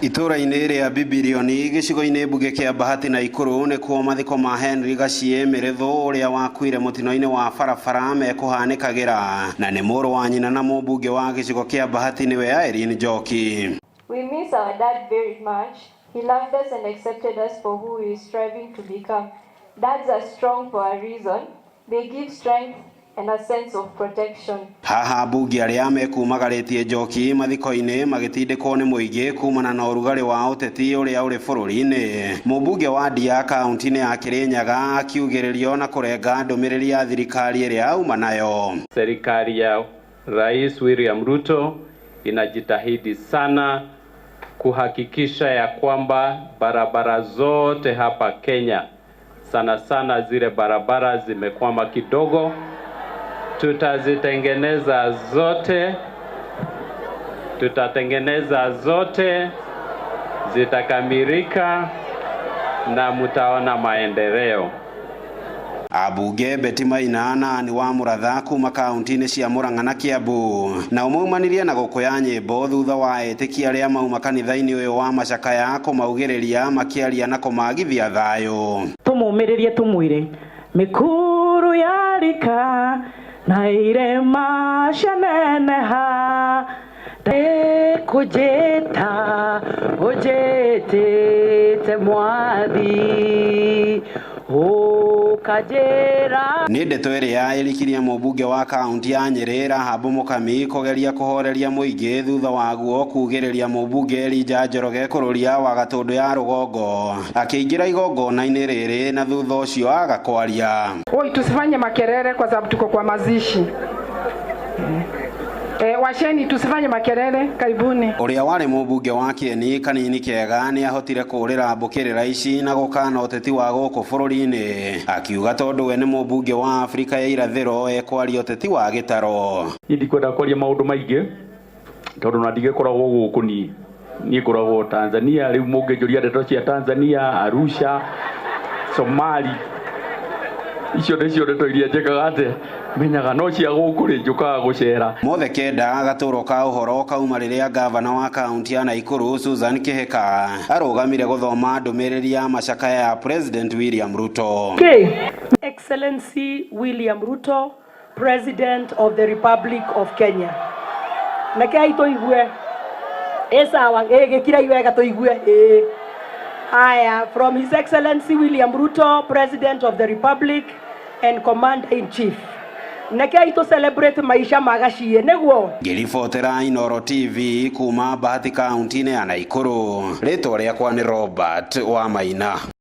Itũra-inĩ rĩa Bibilioni gĩcigo-inĩ mbunge kĩa Bahati Nakuru nĩkuo mathiko ma Henry Gachie Mĩrĩthũ ũrĩa wakuire mũtino-inĩ wa barabara mekũhanĩkagĩra na nĩ mũrũ wa nyina na mũmbunge wa gĩcigo kĩa Bahati nĩwe Irene Njoki. We miss our dad very much. He loved us and accepted us for who we are striving to become. Dads are strong for a reason. They give strength and a sense of protection. Haha mbunge arĩa mekumagarĩtie Njoki mathiko-inĩ magĩtindĩkwo nĩ mũingĩ kumana na ũrugarĩ wa ũteti ũrĩa ũrĩ bũrũri-inĩ. Mũmbunge wa Ndia kaunti-inĩ ya Kirinyaga akiugĩrĩrio na kũrenga ndũmĩrĩri ya thirikari ĩrĩa auma nayo. Serikali ya Rais William Ruto inajitahidi sana kuhakikisha ya kwamba barabara zote hapa Kenya, sana sana zile barabara zimekwama kidogo, tutazitengeneza zote, tutatengeneza zote, zitakamilika na mtaona maendeleo. Ambunge Betty Maina na Anne wa Muratha kuma kaunti-inĩ cia Murang'a na Kiambu nao maumanirie na gũkũya nyĩmbo thutha wa etĩkia arĩa mauma kanitha-inĩ ũyũ wa macakaya kũmaugĩrĩria makĩaria na kũmagithia thayũ. Tũmũmĩrĩrie tũmwĩre mĩkuru yarika na irema cianeneha kũnjĩta ũnjĩtĩte mwathi ũkanjĩra. Nĩ ndeto ĩrĩa ĩrikirie mũmbunge wa kaunti ya Nyĩrĩ Rahabu Mũkami kũgeria kũhoreria mũingĩ thutha waguo kugĩrĩria mũmbunge Elijah Njoroge kũrũria wa Gatũndũ ya rũgongo akĩingĩra igongona-inĩ rĩrĩ na thutha ũcio aga kwaria. Oi, tusifanye makelele kwa sababu tuko kwa mazishi. Washeni, tusifanye makelele. Karibuni. Ũrĩa warĩ mũmbunge wa Kĩeni Kanini Kega nĩ ahotire kũũrĩra mbũkĩrĩra ici na gũkana ũteti wa gũkũ bũrũri-inĩ akiuga tondũ we nĩ mũmbunge wa Afrika ya irathĩro ekwaria ũteti wa gĩtaro. Niĩ ndikwenda kwaria maũndũ maingĩ tondũ na ndigĩkoragwo gũkũ niĩ niĩ ngoragwo Tanzania. Rĩu mũngĩnjũria ndeto cia Tanzania, Arusha, Somali, icio nĩcio ndeto iria njĩkaga atĩ menyaga, no cia gũkũ rĩ, njũkaga gũcera. Mothe kenda gatũro ka ũhoro kauma rĩrĩa gavana wa kaunti ya Nakuru Susan Kihika arũgamire gũthoma ndũmĩrĩri ya macakaya ya President William Ruto. Okay. Excellency William Ruto, President of the Republic of Kenya. Rekei tũigue. Ĩ sawa, ĩ gĩkirai wega tũigue. Ĩ. Haya, from His Excellency William Ruto, President of the Republic and Commander in Chief. Rekei tũ celebrate maisha ma Gachie nĩguo. Ngĩribotera Inooro TV kuma Bahati kaunti-inĩ ya Nakuru, rĩtwa rĩakwa nĩ Robert Wamaina.